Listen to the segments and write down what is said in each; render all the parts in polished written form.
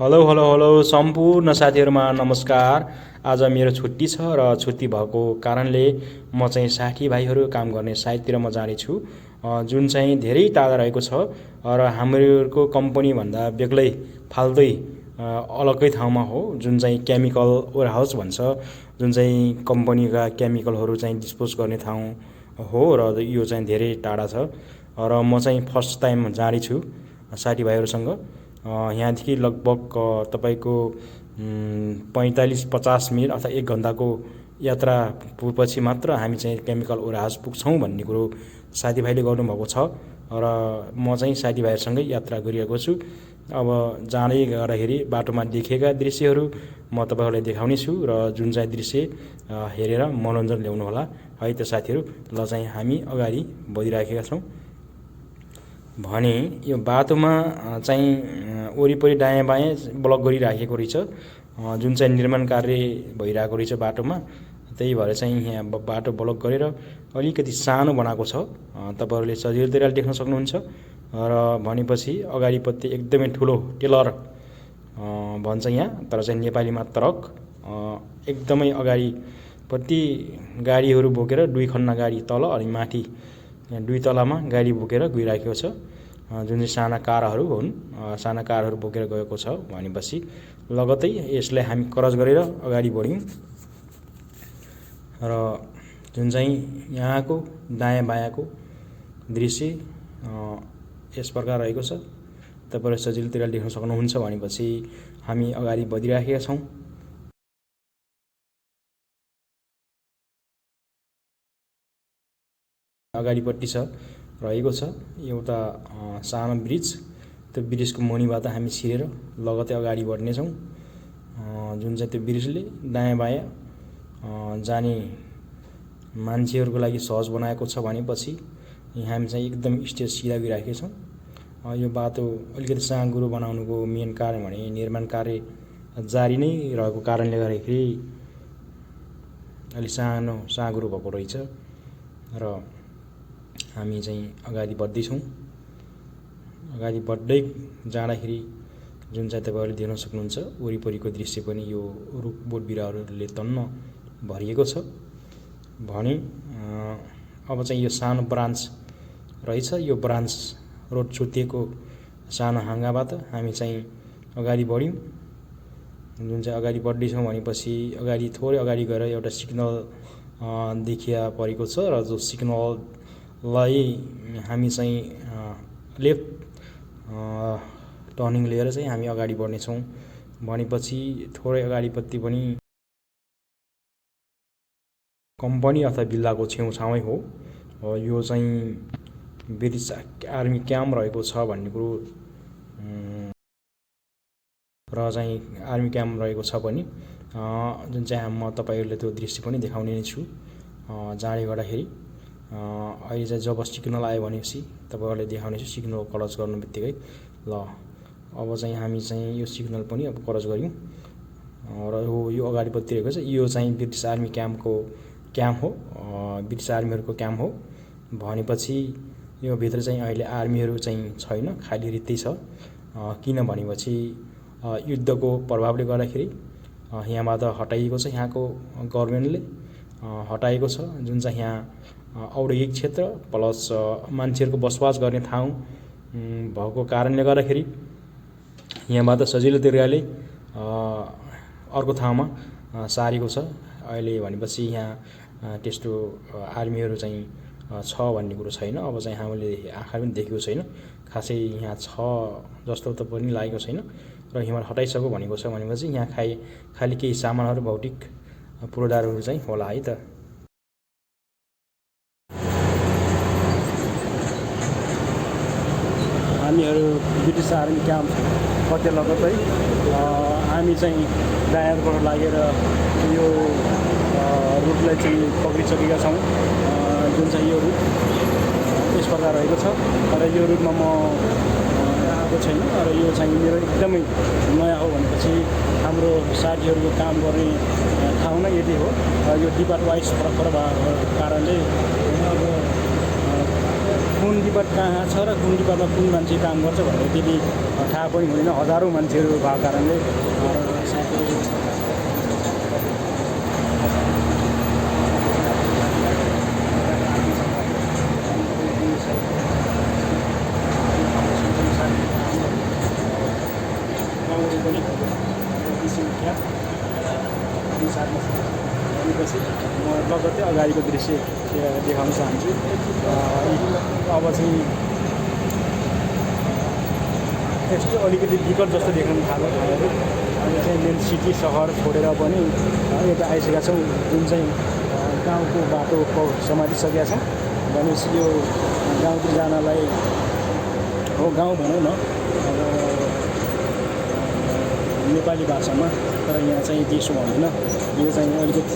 Hello hello hello सम्पूर्ण साथीहरूमा नमस्कार। आज मेरो छुट्टी छ र छुट्टी भएको कारणले म चाहिँ साथीभाइहरू काम गर्ने साइटतिर म जानेछु, जुन चाहिँ धेरै टाढा रहेको छ र हामीहरूको कम्पनीभन्दा बेग्लै फाल्तै अलग्गै ठाउँमा हो, जुन चाहिँ केमिकल वेयरहाउस भन्छ, जुन चाहिँ कम्पनीका केमिकलहरू चाहिँ डिस्पोज गर्ने ठाउँ हो र यो चाहिँ धेरै टाढा छ र म चाहिँ फर्स्ट टाइम जाँदैछु साथीभाइहरूसँग। यहाँदेखि लगभग तपाईँको 45-50 मिनट अथवा 1 घन्टाको यात्रा पुगेपछि मात्र हामी चाहिँ केमिकल वेयरहाउस पुग्छौँ भन्ने कुरो साथीभाइले गर्नुभएको छ र म चाहिँ साथीभाइहरूसँगै यात्रा गरिरहेको छु। अब जाँदै गर्दाखेरि बाटोमा देखेका दृश्यहरू म तपाईँहरूलाई देखाउने छु र जुन चाहिँ दृश्य हेरेर मनोरञ्जन ल्याउनु होला है त साथीहरू। ल चाहिँ हामी अगाडि बढिराखेका छौँ भने यो बाटोमा चाहिँ वरिपरि दायाँ बायाँ ब्लक गरिराखेको रहेछ, जुन चाहिँ निर्माण कार्य भइरहेको रहेछ बाटोमा। त्यही भएर चाहिँ यहाँ बाटो ब्लक गरेर अलिकति सानो बनाएको छ, तपाईँहरूले सजिलैले देख्न सक्नुहुन्छ। र भनेपछि अगाडिपट्टि एकदमै ठुलो टेलर भन्छ यहाँ, तर चाहिँ नेपालीमा ट्रक, एकदमै अगाडिपट्टि गाडीहरू बोकेर 2 खन्ना गाडी तल अनि माथि 2 तलामा गाडी बोकेर गइरहेको छ, जुन चाहिँ साना कारहरू हुन्, साना कारहरू बोकेर गएको छ। भनेपछि लगत्तै यसलाई हामी क्रस गरेर अगाडि बढ्यौँ र जुन चाहिँ यहाँको दायाँ बायाँको दृश्य यस प्रकार रहेको छ, तपाईँले सजिलैतिर देख्न सक्नुहुन्छ। भनेपछि हामी अगाडि बढिराखेका छौँ। अगाडिपट्टि रहेको छ एउटा सानो ब्रिज, त्यो ब्रिजको मुनिबाट हामी छिरेर लगत्तै अगाडि बढ्नेछौँ। जुन चाहिँ त्यो ब्रिजले दायाँ बायाँ जाने मान्छेहरूको लागि सहज बनाएको छ। भनेपछि यहाँ हामी चाहिँ एकदम स्टेज सिधा गइराखेका छौँ। यो बाटो अलिकति साँघुरो बनाउनुको मेन कारण भने निर्माण कार्य जारी नै रहेको कारणले गर्दाखेरि अलि सानो साँघुरो भएको रहेछ र हामी चाहिँ अगाडि बढ्दैछौँ। अगाडि बढ्दै जाँदाखेरि जुन चाहिँ तपाईँहरूले देख्न सक्नुहुन्छ वरिपरिको दृश्य पनि यो रुख बोट बिरुवाहरूले तन्न भरिएको छ। भने अब चाहिँ यो सानो ब्रान्च रहेछ, यो ब्रान्च रोड छुटिएको सानो हाँगाबाट हामी चाहिँ अगाडि बढ्यौँ। जुन चाहिँ अगाडि बढ्दैछौँ भनेपछि अगाडि थोरै अगाडि गएर एउटा सिग्नल देखिया परेको छ र जो सिग्नललाई हामी चाहिँ लेफ्ट टर्निङ लिएर चाहिँ हामी अगाडि बढ्नेछौँ। भनेपछि थोरै अगाडिपट्टि पनि कम्पनी अथवा बिल्लाको छेउछाउमै हो। यो चाहिँ ब्रिटिस आर्मी क्याम्प रहेको छ भन्ने कुरो र चाहिँ आर्मी क्याम्प रहेको छ पनि, जुन चाहिँ म तपाईँहरूले त्यो दृश्य पनि देखाउने नै छु जाँदै गर्दाखेरि। अहिले चाहिँ जब सिग्नल आयो भनेपछि तपाईँहरूले देखाउने छु सिग्नल क्रस गर्नु बित्तिकै। ल अब चाहिँ हामी चाहिँ यो सिग्नल पनि अब क्रस गऱ्यौँ र यो अगाडिपट्टि रहेको छ, यो चाहिँ ब्रिटिस आर्मी क्याम्प हो, ब्रिटिस आर्मीहरूको क्याम्प हो। भनेपछि यो भित्र चाहिँ अहिले आर्मीहरू चाहिँ छैन, खाली रित्तै छ। किन भनेपछि युद्धको प्रभावले गर्दाखेरि यहाँबाट हटाइएको छ, यहाँको गभर्मेन्टले हटाएको छ। जुन चाहिँ यहाँ औद्योगिक क्षेत्र प्लस मान्छेहरूको बसोबास गर्ने ठाउँ भएको कारणले गर्दाखेरि यहाँबाट सजिलो तरिकाले अर्को ठाउँमा सारेको छ अहिले। भनेपछि यहाँ त्यस्तो आर्मीहरू चाहिँ छ भन्ने कुरो छैन। अब चाहिँ हामीले आँखा पनि देखेको छैन, खासै यहाँ छ जस्तो त पनि लागेको छैन र यहाँबाट हटाइसक्यो भनेको छ। भनेपछि यहाँ खालि केही सामानहरू भौतिक पूर्वाधारहरू चाहिँ होला है त। हामीहरू ब्रिटिस आर्मी क्याम्प कति लगत्तै हामी चाहिँ दायाँबाट लागेर यो रुटलाई चाहिँ पक्रिसकेका छौँ। जुन चाहिँ यो रुट यस प्रकार रहेको छ र यो रुटमा म आएको छैन र यो चाहिँ मेरो एकदमै नयाँ हो। भनेपछि हाम्रो साथीहरूको काम गर्ने ठाउँ नै यति हो। यो डिपार्ट वाइज फरक भएको कारणले अब कुन डिपार्ट कहाँ छ र कुन डिपार्टमा कुन मान्छे काम गर्छ भन्ने त्यति थाहा पनि हुँदैन। हजारौँ मान्छेहरू भएको कारणले साथै भनेपछि म लगत्तै अगाडिको दृश्य देखाउन चाहन्छु। अब चाहिँ यस्तो अलिकति विकट जस्तो देख्न थाल्यो ठाउँहरू। अहिले चाहिँ मेन सिटी सहर छोडेर पनि यता आइसकेका छौँ, जुन चाहिँ गाउँको बाटो समातिसकेका छौँ। भनेपछि यो गाउँतिर जानलाई हो गाउँ भनौँ न नेपाली भाषामा, तर यहाँ चाहिँ त्यसो भन्दैन। यो चाहिँ अलिकति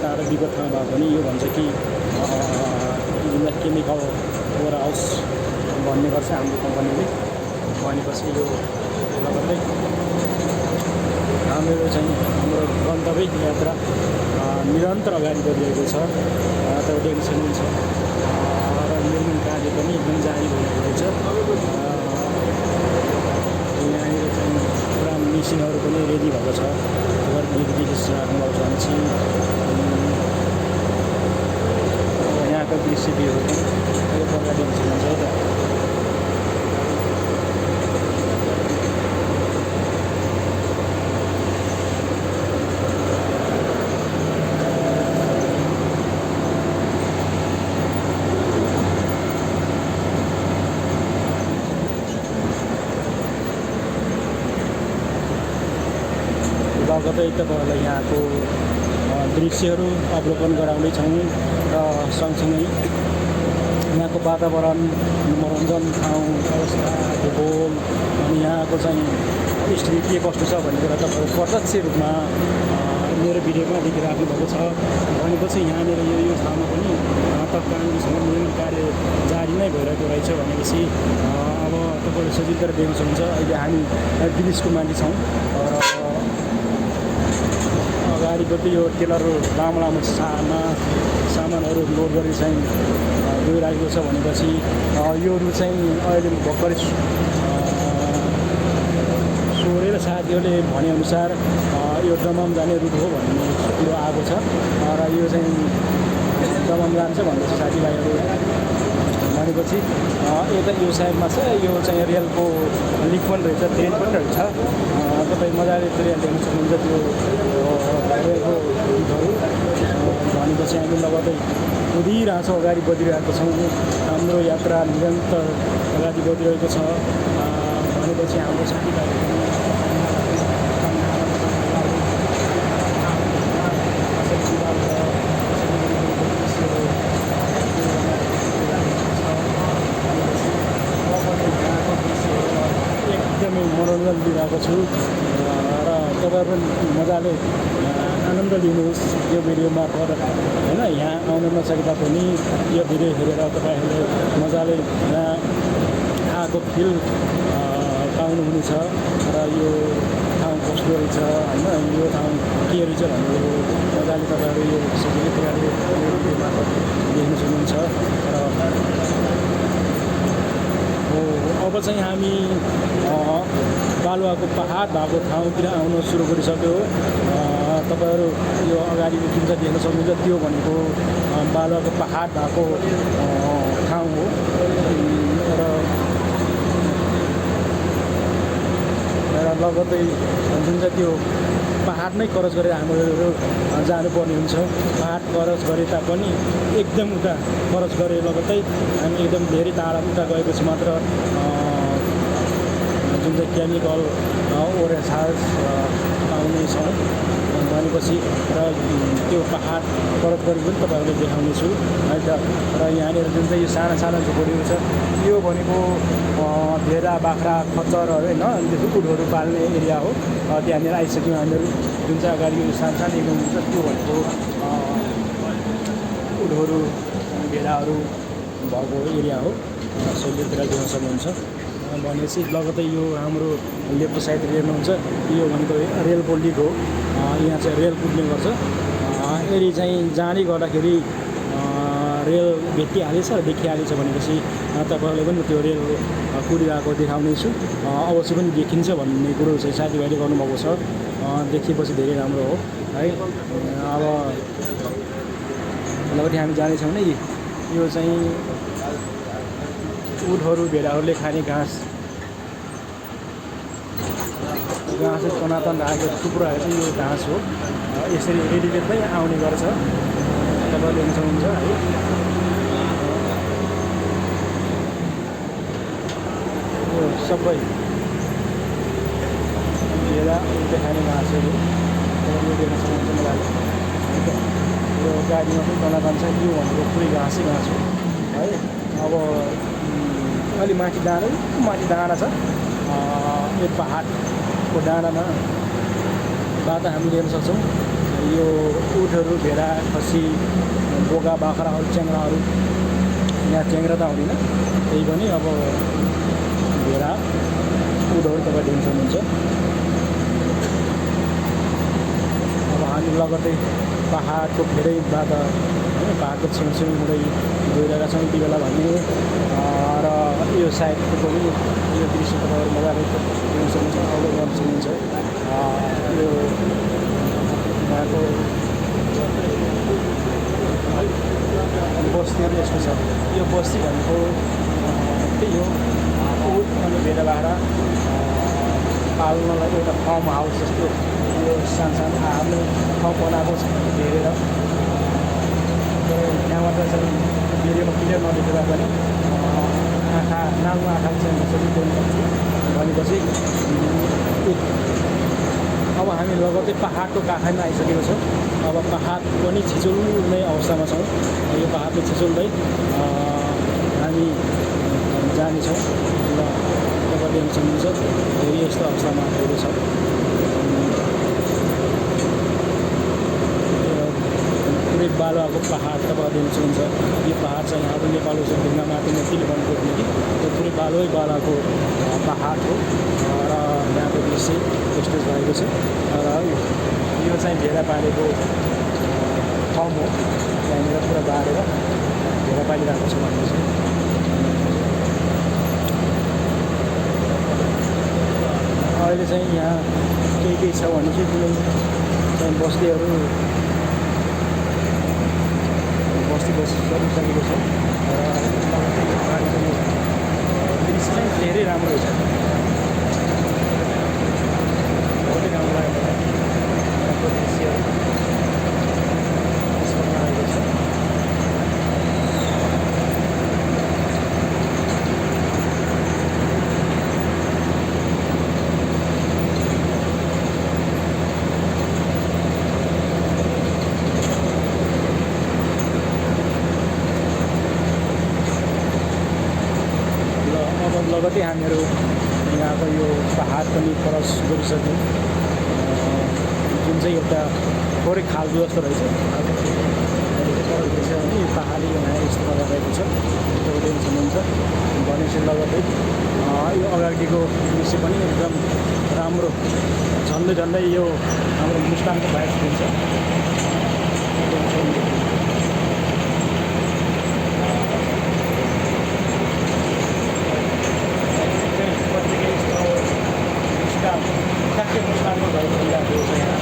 टाढो विगत ठाउँ भए पनि यो भन्छ कि जुन केमिकल वेयर हाउस भन्ने गर्छ हाम्रो कम्पनीले। भनेपछि यो लगत्तै हाम्रो चाहिँ हाम्रो गन्तव्य यात्रा निरन्तर अगाडि बढिरहेको छ। तपाईँ देख्न सक्नुहुन्छ र निर्माण कार्य पनि एकदम जारी भइरहेको छ। यहाँनिर चाहिँ पुरा मेसिनहरू पनि रेडी भएको छ। देखि राख्नुभएको छ भनेपछि यहाँको दृश्य भ्यूहरू पनि यो प्रकार देख्न सक्नुहुन्छ है त। लगतै तपाईँहरूलाई यहाँको दृश्यहरू अवलोकन गराउँदैछौँ र सँगसँगै यहाँको वातावरण, मनोरञ्जन ठाउँ, अवस्था, भूगोल अनि यहाँको चाहिँ स्थिति के कस्तो छ भन्ने कुरा तपाईँहरू प्रत्यक्ष रूपमा मेरो भिडियोमा देखिराख्नु भएको छ। भनेपछि यहाँनिर यो ठाउँमा पनि तत्कालीनसँग निर्माण कार्य जारी नै भइरहेको रहेछ। भनेपछि अब तपाईँले सजिलो गरेर देख्न सक्नुहुन्छ। अहिले हामी ब्रिजको माथि छौँ र अगाडिपट्टि यो टेलरहरू लामो लामो सामानहरू लोड गरी चाहिँ गइरहेको छ। भनेपछि योहरू चाहिँ अहिले भर्खरै सोरेर साथीहरूले भनेअनुसार यो दमम जाने रुट हो भन्ने कुरो आएको छ र यो चाहिँ दमम जान्छ भन्दैछ साथीभाइहरू। भनेपछि यता यो साइडमा छ, यो चाहिँ रेलको लिक पनि रहेछ, ट्रेन पनि रहेछ। तपाईँ मजाले रेल देख्न सक्नुहुन्छ त्यो रेलको लिकहरू। भनेपछि हामी लगतै कुदिरहेछौँ, अगाडि बढिरहेको छौँ। हाम्रो यात्रा निरन्तर अगाडि बढिरहेको छ। भनेपछि हाम्रो साथीभाइहरू एकदमै मनोरञ्जन दिइरहेको छु र तपाईँहरू पनि मजाले आनन्द लिनुहोस् यो भिडियो मार्फत होइन। यहाँ आउन नसके तापनि यो भिडियो हेरेर तपाईँहरूले मजाले यहाँ आएको फिल पाउनुहुनेछ र यो ठाउँ कस्तो रहेछ होइन, यो ठाउँ के रहेछ भन्ने मजाले तपाईँहरू यो सजिलै प्रकारले यो भिडियो मार्फत देख्न सक्नुहुन्छ। र अब चाहिँ हामी बालुवाको पहाड भएको ठाउँतिर आउन सुरु गरिसक्यो। तपाईँहरू यो अगाडि जुन चाहिँ देख्न सक्नुहुन्छ त्यो भनेको बालुवाको पहाड भएको ठाउँ हो र लगतै जुन चाहिँ त्यो पहाड नै क्रस गरेर हामीहरू जानुपर्ने हुन्छ। पहाड क्रस गरे तापनि एकदम उता क्रस गरे लगतै हामी एकदम धेरै टाढा उता गएपछि मात्र जुन चाहिँ केमिकल ओरेन्ज हाउस पाउनेछौँ। भनेपछि र त्यो पहाड क्रस गरी पनि तपाईँहरूले देखाउनेछु है त। र यहाँनिर जुन चाहिँ यो साना साना झोपडीहरू छ यो भनेको भेडा, बाख्रा, खच्चरहरू होइन उटहरू पाल्ने एरिया हो। त्यहाँनिर आइसक्यौँ हामीहरू। जुन चाहिँ अगाडि यो सानो सानो देख्नुहुन्छ त्यो भनेको उटहरू, भेडाहरू भएको एरिया हो। सजिलोतिर देख्न सक्नुहुन्छ। भनेपछि लगतै यो हाम्रो लेफ्ट साइड हेर्नुहुन्छ यो भनेको रेलको लिक हो। यहाँ चाहिँ रेल कुद्ने गर्छ। यदि चाहिँ जाँदै गर्दाखेरि रेल भेटिहालेछ देखिहालेछ भनेपछि तपाईँहरूलाई पनि त्यो रेल कुदिरहेको देखाउनेछु। अवश्य पनि देखिन्छ भन्ने कुरो चाहिँ साथीभाइले गर्नुभएको छ। देखिएपछि धेरै राम्रो हो है। अब लगभग हामी जानेछौँ नै। यो चाहिँ उठहरू भेडाहरूले खाने घाँस तनातन राखेको टुक्राहरू चाहिँ यो घाँस हो। यसरी रेडिमेडमै आउने गर्छ, तपाईँले हेर्न सक्नुहुन्छ है। यो सबै भेडा खाने घाँसहरू तपाईँले देख्न सक्नुहुन्छ। मलाई यो गाडीमा पनि तनातन छ। यो भनेको पुरै घाँसै घाँस हो है। अब अलि माथि डाँडा छ। यो पहाडको डाँडामा बाट हामी हेर्न सक्छौँ। यो उठहरू भेडा खसी बोका बाख्राहरू च्याङ्राहरू, यहाँ च्याङ्रा त आउँदैन त्यही पनि अब भेडा उठहरू तपाईँ देख्न सक्नुहुन्छ। अब हामी लगत्तै पहाडको धेरै बाटो पहाडको छेउछेउ हुँदै गइरहेका छौँ यति बेला भने। र यो साइडको पनि यो दृश्य तपाईँहरू मजाले देख्न सक्नुहुन्छ, अवलोकन गर्न सक्नुहुन्छ। यो यहाँको बस्तीहरू यस्तो छ। यो बस्ती भनेको त्यही हो, उट अनि भेडा बाख्रा पाल्नलाई एउटा फार्म हाउस जस्तो यो सानो आफ्नो ठाउँ बनाएको छ हेरेर। यहाँबाट चाहिँ भिडियोमा क्लियर नदेखेर पनि आँखा नाङ्गो आँखाले चाहिँ मजाले देख्न सक्छु भनेपछि। अब हामी लगत्तै पहाडको काखैमा आइसकेको छौँ। अब पहाड पनि छिचोल्ने अवस्थामा छौँ। यो पहाडले छिचोल्दै हामी जानेछौँ। र तपाईँले देख्न सक्नुहुन्छ धेरै यस्तो अवस्थामा आएको छ। पुरै बालुवाको पहाड तपाईँले देख्न सक्नुहुन्छ। यो पहाड चाहिँ हाम्रो नेपालको चाहिँ ढुङ्गा माथि नदीले बनेको हो कि यो पुरै बालुवाको पहाड हो। र यहाँको दृश्य यस्तो भएको छ। र यो चाहिँ भेडा पालेको ठाउँ हो। त्यहाँनिर पुरा बारेर भेडा पालिरहेको छ भनेपछि। अहिले चाहिँ यहाँ केही छ भने चाहिँ कुनै चाहिँ बस्तीहरू बसिसकेको छ। र दृश्य चाहिँ धेरै राम्रो छ। बहुतै राम्रो लाग्यो मलाई यहाँको दृश्यहरू यस्तो बनाएको छ। लगतै हामीहरू यहाँको यो पहाड पनि क्रस गरिसक्यौँ। जुन चाहिँ एउटा थोरै खाल्डो जस्तो रहेछ। यो पहाडी यहाँ यस्तो प्रकार रहेको छ। तपाईँले देख्न सक्नुहुन्छ। भनेपछि लगतै यो अगाडिको दृश्य पनि एकदम राम्रो। झन्डै यो हाम्रो मुस्ताङको भाइब दिन्छ। ठ्याक्कै मुस्ताङको घर भइरहेको छ यहाँ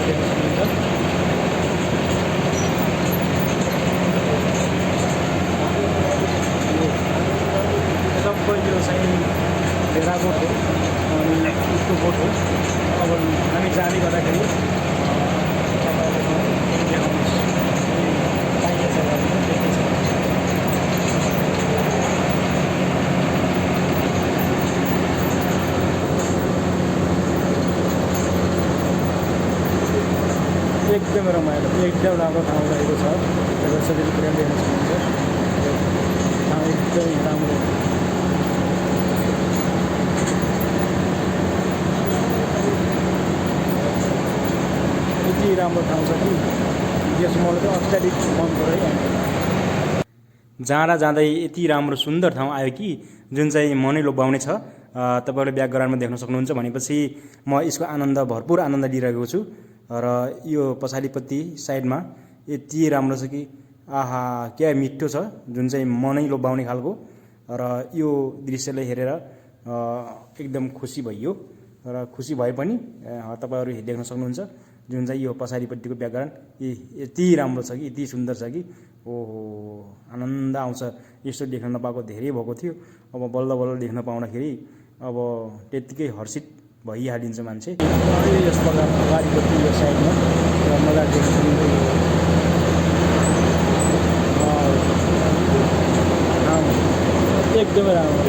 देख्न सक्नुहुन्छ। सबै यो चाहिँ भेडा गोठ हो अनि उसको गोठ हो। अब हामी जाने गर्दाखेरि तपाईँहरूले देखाउनुहोस् पाइन्छ देखिन्छ। एकदम रमाइलो, एकदम राम्रो ठाउँ रहेको छ। तपाईँ सबैले प्रेम देख्न सक्नुहुन्छ। ठाउँ एकदमै राम्रो। यति राम्रो ठाउँ छ कि यस मलाई त अत्याधिक मन पऱ्यो है। जाँदा यति राम्रो सुन्दर ठाउँ आयो कि जुन चाहिँ मनै लोभ्याउने छ। तपाईँहरूले ब्याकग्राउन्डमा देख्न सक्नुहुन्छ भनेपछि म यसको भरपुर आनन्द लिइरहेको छु। र यो पछाडिपट्टि साइडमा यति राम्रो छ कि आहा क्या मिठो छ, जुन चाहिँ मनै लोभ्याउने खालको। र यो दृश्यलाई हेरेर एकदम खुसी भइयो र खुसी भए पनि तपाईँहरू देख्न सक्नुहुन्छ जुन चाहिँ यो पछाडिपट्टिको ब्याकग्राउन्ड यति राम्रो छ कि, यति सुन्दर छ कि ओहो आनन्द आउँछ। यस्तो देख्न नपाएको धेरै भएको थियो, अब बल्ल बल्ल देख्न पाउँदाखेरि अब त्यत्तिकै हर्षित भइहालिन्छ मान्छे। यस प्रकार अगाडिपट्टि यो साइडमा मजाले देख्न सक्नुहुन्छ। एकदमै राम्रो।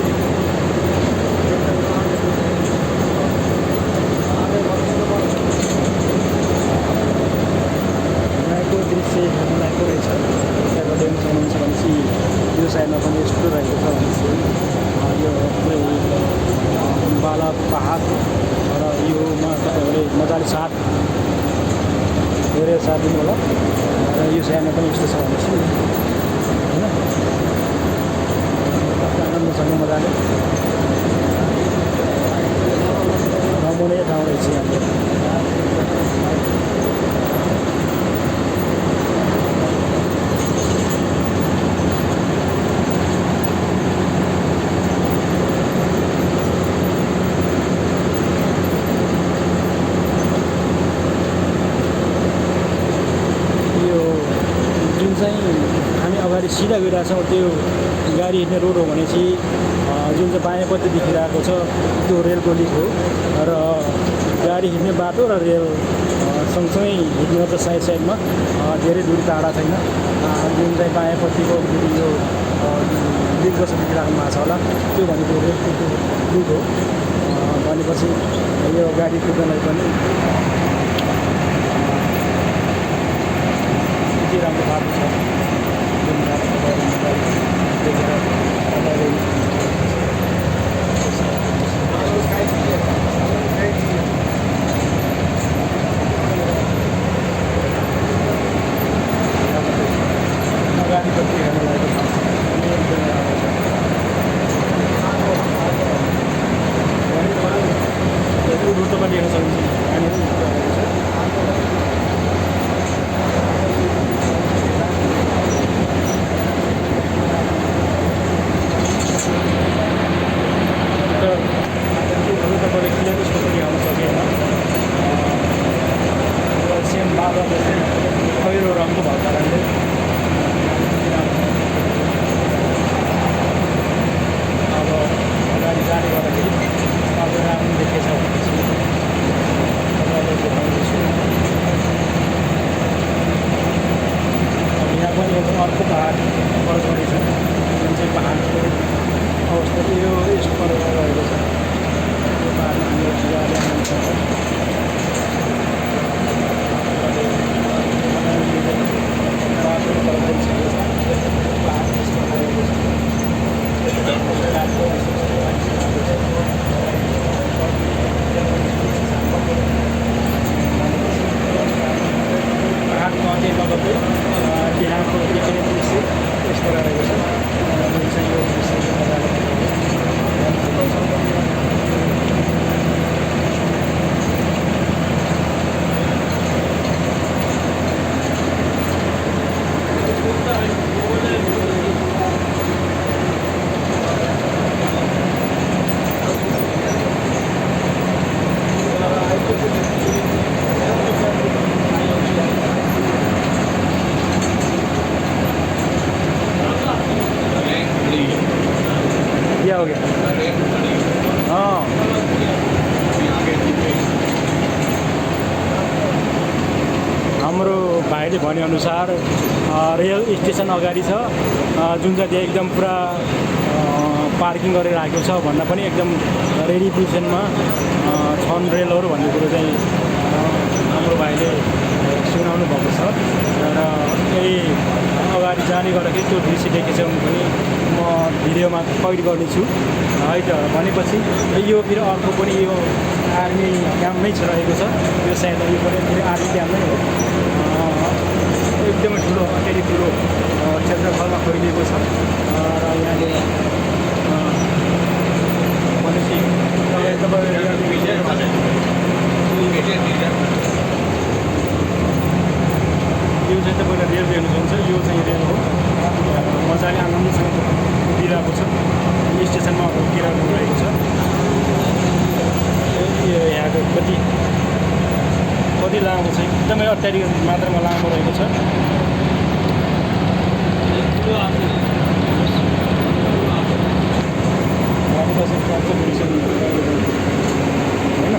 यहाँको दृश्य हेर्नुलायकको रहेछ। त्यहाँबाट देख्न सक्नुहुन्छ भनेपछि यो साइडमा पनि यस्तो रहेको छ भनेपछि यो बाला पहाड र योमा तपाईँहरूले मजाले साथ हेरेर साथ दिनु होला। र यो साइडमा पनि यस्तो छ भनेपछि होइन, आनन्दसँग मजाले रमाउने ठाउँ रहेछ हाम्रो। सिधा गइरहेछौँ त्यो गाडी हिँड्ने रोड हो भनेपछि जुन चाहिँ बायाँपट्टि देखिरहेको छ त्यो रेलको लिक हो। र गाडी हिँड्ने बाटो र रेल सँगसँगै हिँड्नुपर्छ साइड साइडमा, धेरै दूर टाढा छैन। जुन चाहिँ बायाँपट्टिको यो लिक जस्तो देखिराख्नु भएको छ होला त्यो भनेको रेलको लिक हो भनेपछि यो गाडी कुद्नलाई पनि यति राम्रो बाटो छ। खैरो रङको भएको कारणले अब अगाडि जाने गर्दाखेरि अब राम्रो देखेछ भनेपछि तपाईँलाई देखाउँदैछु। यहाँ पनि एउटा अर्को पहाड परछाडि छ, जुन चाहिँ पहाडको अवस्था यो यस्तो प्रकार रहेको छ। यो पहाडमा हाम्रो जाने यहाँको देखिने दृश्य यस प्रकार रहेको छ। जुन चाहिँ यो दृश्य क्या हो गया? हाँ हाम्रो भाइले भनेअनुसार रेल स्टेसन अगाडि छ, जुन चाहिँ त्यहाँ एकदम पुरा पार्किङ गरेर राखेको छ भन्दा पनि एकदम रेडी पोजिसनमा छन् रेलहरू भन्ने कुरो चाहिँ हाम्रो भाइले सुनाउनु भएको छ। र यही अगाडि जाने गर्दाखेरि त्यो दृश्य देखेछ भने पनि म भिडियोमा कैद गर्नेछु है त। भनेपछि यो फेरि अर्को पनि यो आर्मी क्याम्प नै रहेको छ। यो सायद यो पनि फेरि आर्मी क्याम्प नै हो। एकदमै ठुलो अत्याधिक ठुलो क्षेत्रफलमा फैलिएको छ। र यहाँले भनेपछि यो चाहिँ तपाईँले रेल देख्नुहुन्छ, यो चाहिँ रेल हो। कति लामो छ, एकदमै अत्याधिक मात्रामा लामो रहेको छ। होइन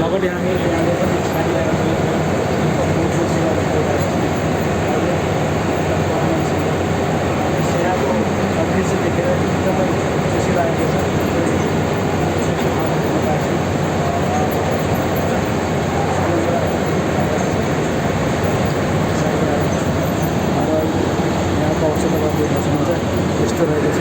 लगटे हामी यहाँले पनि सेराको दृश्य देखेर एकदमै खुसी लागेको छ। यहाँको औषध मौसम चाहिँ यस्तो रहेको छ।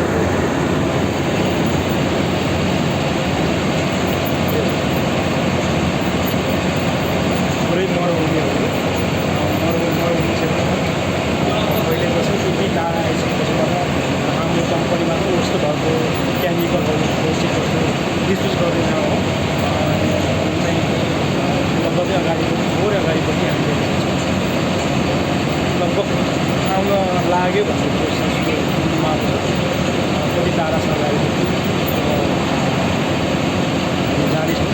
पुरै मरुभूमिहरू मरुभूमि क्षेत्रमा अहिलेको छ त्यति टाढा आइसकेपछि गर्दा हाम्रो कम्पनीमा पनि यस्तो भएको केमिकलहरू डिस्युज गर्ने ठाउँ हो। चाहिँ लगभग अगाडि थोरै अगाडिपट्टि हामीले लगभग आउन लाग्यो भन्ने सुन्नुमा आएको छ। कति टाढा छ अगाडिपट्टि जाँदैछौँ।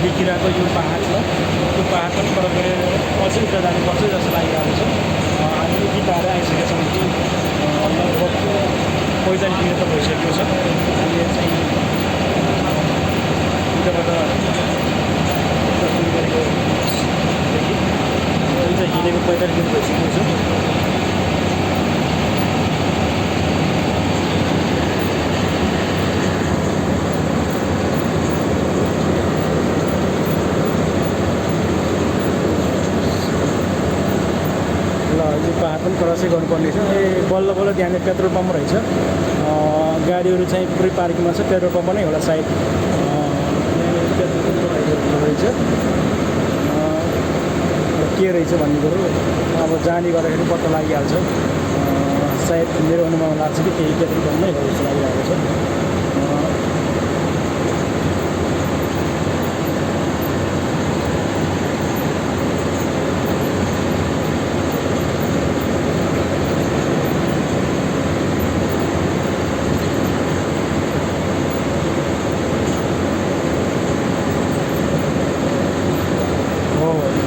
देखिरहेको यो पाहाड छ, त्यो पाहाड पनि क्रस गरेर अझै उता जानुपर्छ जस्तो लागिरहेको छ। हामी यति टाढा आइसकेका छौँ कि लगभग 45 मिनट त भइसकेको छ। हामीले चाहिँ उताबाट सुरु गरेको देखि चाहिँ हिँडेको 45 मिनट भइसकेको छ। यो पाहाड पनि क्रसै गर्नुपर्ने छ। बल्ल बल्ल त्यहाँनिर पेट्रोल पम्प रहेछ। गाडीहरू चाहिँ पुरै पार्किङमा छ। पेट्रोल पम्प नै एउटा साइड पेट्रोल पम्प रहेछ। के रहेछ भन्ने कुरो अब जाने गर्दाखेरि पत्ता लागिहाल्छ। सायद मेरो अनुमान लाग्छ कि त्यही पेट्रोल पम्प नै हो जस्तो लागिरहेको छ।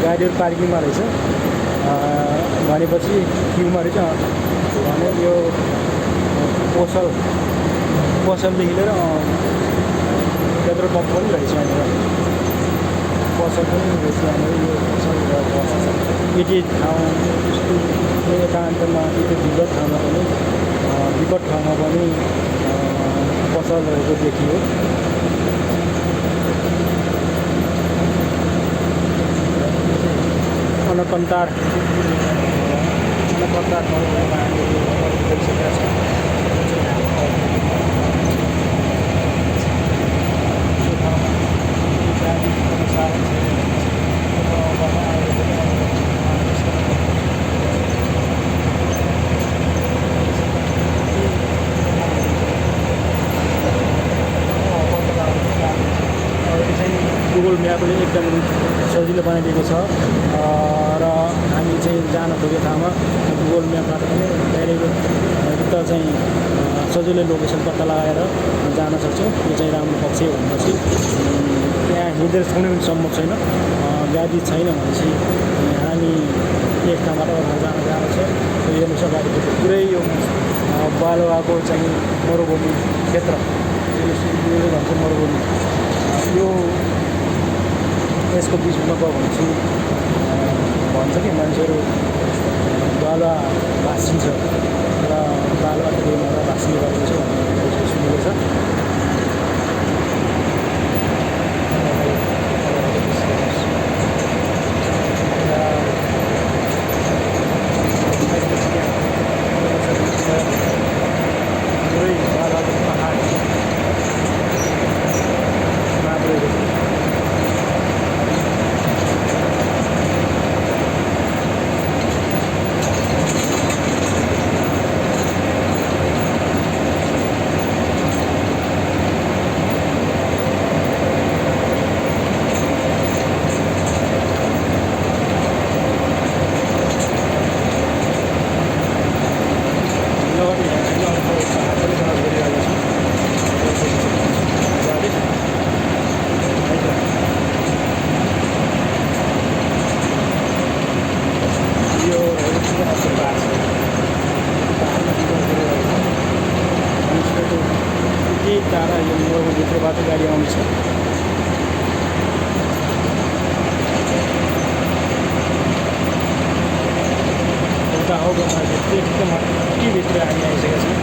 गाडीहरू पार्किङमा रहेछ भनेपछि क्युमा रहेछ भने यो पसलदेखि लिएर पेट्रोल पम्प पनि रहेछ। यहाँनिर पसल पनि रहेछ। यहाँनिर यो पसल यति ठाउँ एकान्तमा यति विकट ठाउँमा पनि पसल रहेको देखियो। अनकन्तार मरुभूमिमा हामीले गइसकेका छौँ। गुगल म्यापले एकदम सजिलो बनाइदिएको छ र हामी चाहिँ जान खोजेको ठाउँमा गुगल म्यापबाट पनि डाइरेक्ट चाहिँ सजिलै लोकेसन पत्ता लगाएर जान सक्छौँ। यो चाहिँ राम्रो पक्ष हो। भनेपछि त्यहाँ हिँडेर कुनै पनि सम्भव छैन। गाडी छैन भनेपछि हामी एक ठाउँबाट अर्को ठाउँ जान गाह्रो छ। हेर्नुहोस् अगाडिपट्टि पुरै यो बालुवाको चाहिँ मरुभूमि क्षेत्र भन्छ मरुभूमि। यो यसको बिचमा गयो भने चाहिँ भन्छ कि मान्छेहरू बालुवा भाँसिन्छ र बालुवा ट्रेनबाट भाँसिने गरेको छ भन्ने सुनेको छ। सडकको भित्रबाट गाडी आउँछ। उता हाउको मार्केट एकदम अति भित्र हामी आइसकेका छौँ।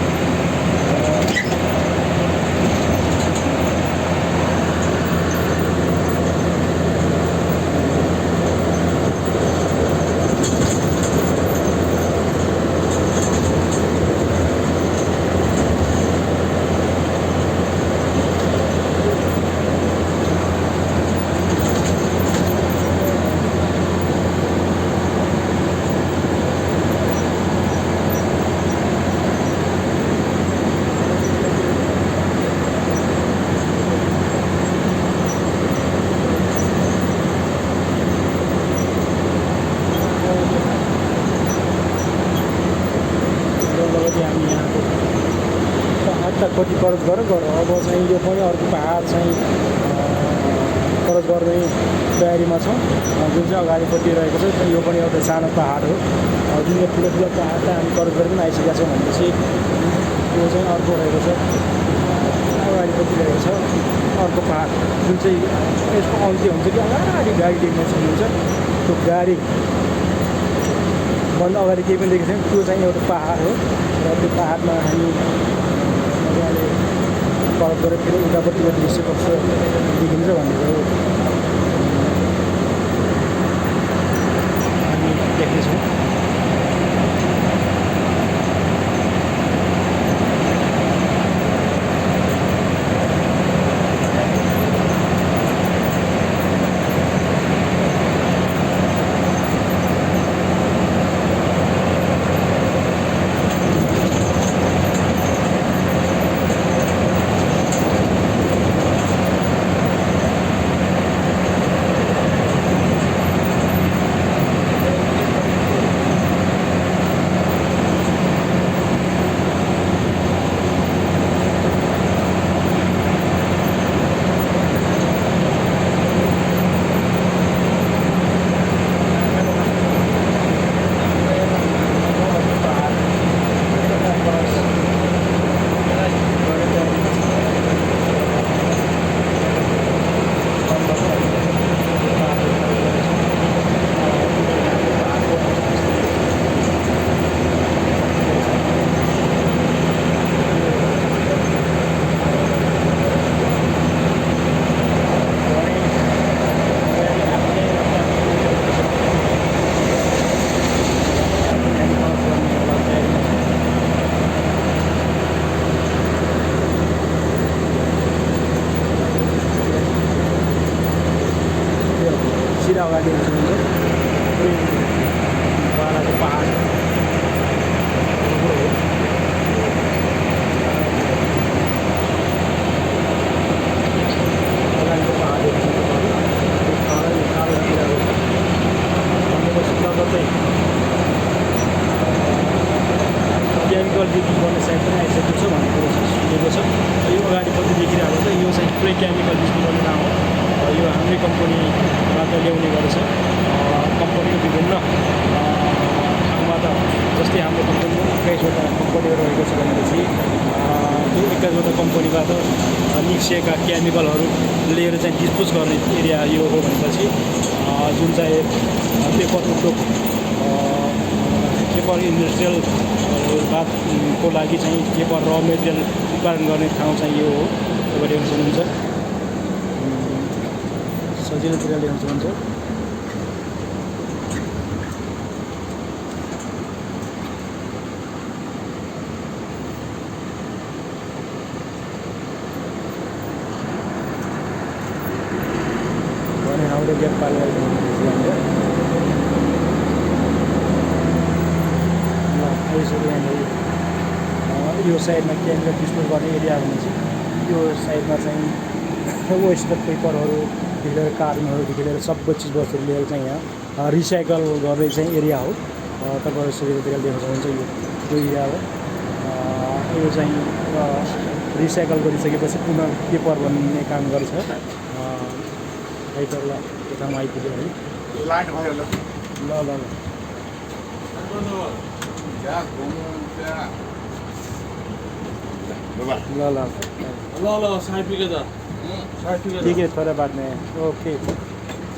कति क्रस गर अब चाहिँ यो पनि अर्को पहाड चाहिँ क्रस गर्ने तयारीमा छौँ, जुन चाहिँ अगाडिपट्टि रहेको छ। यो पनि एउटा सानो पहाड हो, जुन यो ठुलो ठुलो पहाड त हामी क्रस गरेर पनि आइसकेका छौँ भनेपछि यो चाहिँ अर्को रहेको छ। अगाडिपट्टि रहेको छ अर्को पहाड, जुन चाहिँ यसको अन्त्य हुन्छ कि अगाडि गाडी देख्न सक्नुहुन्छ। त्यो गाडी भन्दा अगाडि केही पनि देखेको छैन, त्यो चाहिँ एउटा पहाड हो र त्यो पहाडमा हामी मजाले क्रस गरेर फेरि उतापट्टिको दृश्य कस्तो देखिन्छ भन्ने कुरो हामी देख्नेछौँ। अगाडि हुन्छ बालाको पहाड अगाडिको पहाडहरू केमिकल युज गर्ने साइड पनि आइसकेको छ भन्ने कुरो सुनेको छ। यो अगाडिपट्टि देखिरहेको छ, यो चाहिँ पुरै केमिकल युज गर्ने नाम हो। यो हाम्रै कम्पनीबाट ल्याउने गर्छ। कम्पनीको विभिन्न ठाउँबाट, जस्तै हाम्रो कम्पनीमा 21वटा कम्पनीहरू रहेको छ भनेपछि त्यो 21वटा कम्पनीबाट निस्किएका केमिकलहरू लिएर चाहिँ डिस्पोज गर्ने एरिया यो हो भनेपछि जुन चाहिँ पेपर उद्योग, पेपर इन्डस्ट्रियलको लागि चाहिँ पेपर र मेटेरियल उत्पादन गर्ने ठाउँ चाहिँ यो हो। तपाईँले हेर्न सक्नुहुन्छ, सजिलो तरिकाले हेर्न सक्नुहुन्छ। भने हाम्रो गेट पार यो साइडमा केमिकल डिस्पोज गर्ने एरिया भनेपछि यो साइडमा चाहिँ वेस्ट पेपरहरूदेखि लिएर कार्टुनहरूदेखि लिएर सबै चिजवस्तुहरू लिएर चाहिँ यहाँ रिसाइकल गर्ने चाहिँ एरिया हो। तपाईँहरू सजिलो तरिकाले देख्न सक्नुहुन्छ, यो एरिया हो। यो चाहिँ रिसाइकल गरिसकेपछि पुनः पेपर बन्ने काम गर्छ। पेपर ल त्यो ठाउँमा आइपुग्यो है। लाइट भयो ल ल ल ल ल ल ल साइपीको त साइपीको ठीक है, थोड़ा बाद में ओके।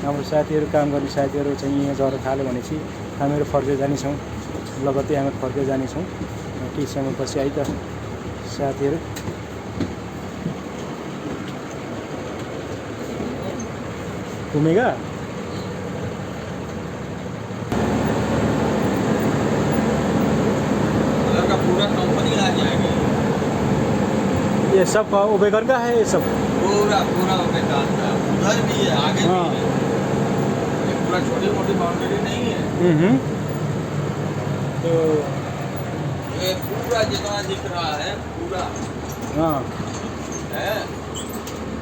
हाम्रो साथीहरू काम गर्ने साथीहरू चाहिँ यहाँ झर्न थाल्यो भनेपछि हामीहरू फर्केर जानेछौँ, लगत्तै हामी फर्केर जानेछौँ केही समयपछि है त साथीहरू। घुमेगा का पूरा कंपनी आ जाएगी, ये सब उबेकर का है ये सब। पूरा पूरा बेकार था, उधर भी है आगे हाँ। भी है, ये पूरा छोटी मोटी बाउंड्री नहीं है, तो ये पूरा जितना दिख रहा है पूरा हाँ है,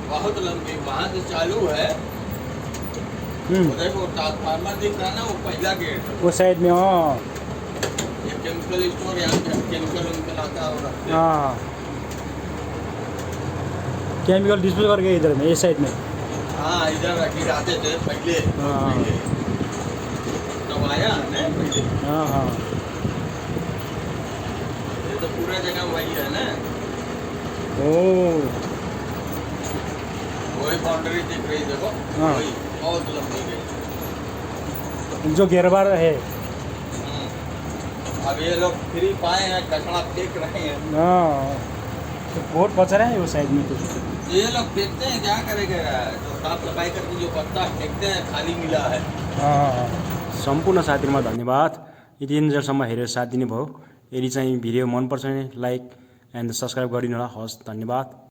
बहुत लंबी वहाँ से चालू है। वो देखो ट्रांसफार्मर दिख रहा है ना, वो पहला गेट, वो साइड में हाँ ये केमिकल स्टोर, यहाँ पे केमिकल उनकल आता है और रखते हैं। हाँ केमिकल डिस्पोज करके इधर में ये साइड में। हाँ इधर रखी रहते थे पहले, हाँ। पहले तब आया नहीं पहले, हाँ हाँ ये तो पूरा जगह वही है ना, ओ वही बाउंड्री दिख रही देखो, हाँ। वही बहुत लंबी गई। जो घेरबार है। अब ये लोग फ्री पाए हैं, कचरा फेंक रहे हैं, हाँ तो बहुत बचा रहा है वो साइड में तो। ये लोग फेंकते हैं, क्या करेंगे, जो साफ सफाई करके जो पत्ता फेंकते हैं खाली मिला है। सम्पूर्ण साथीहरूमा धन्यवाद। यति दिनसम्म हेरेर साथ दिनुभयो। यदि चाहिँ भिडियो मनपर्छ भने लाइक एन्ड सब्सक्राइब गरिदिनु होला। हस्, धन्यवाद।